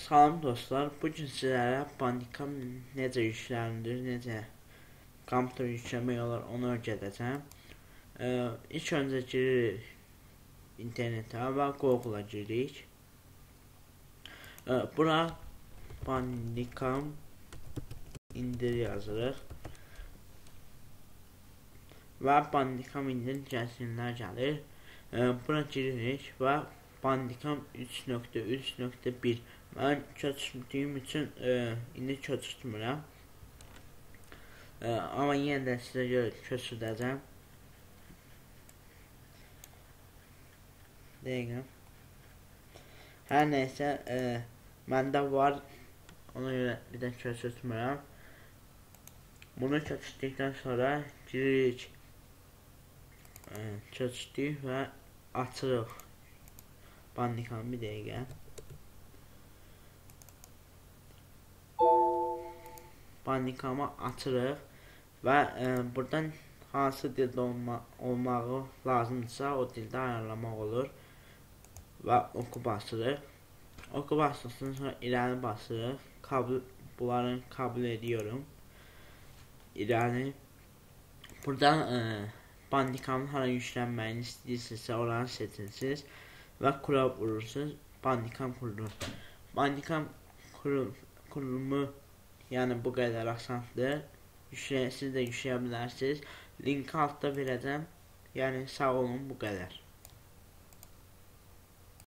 Salam dostlar, bugün sizlərə Bandicam necə yüklənilir, necə kompüter yükləmək olar onu öyrədəcəm. İlk öncə giririk internetə və Google-a giririk. Bura Bandicam indir yazırıq. Və Bandicam indir gəlsinlər gəlir. Bura giririk və Bandicam 3.3.1. Mən köçürdüyüm üçün indi köçürtmürəm. Amma yenə də sizə görə köçürdəcəm. Dəqiqə. Hər nəysə, məndə var. Ona görə bir də köçürtmürəm. Bunu köçürdükdən sonra giririk. Köçürdük və açırıq Bandicam bir dəqiqə. Bandicamı açırıq və buradan hansı dildə olmağı lazımdırsa o dildə ayarlamaq olur və oku basırıq. Oku basdıqdan sonra irəli basırıq. Bunları kabul ediyorum. İrəli. Buradan Bandicamın hara yüklənməyini istəyirsinizsə oranı seçirsiniz və kura vurursunuz. Bandicam kurulur. Bandicam kurulumu yəni bu qədər asandır. Siz də yükləyə bilərsiniz. Linki altda verəcəm. Yəni sağ olun, bu qədər.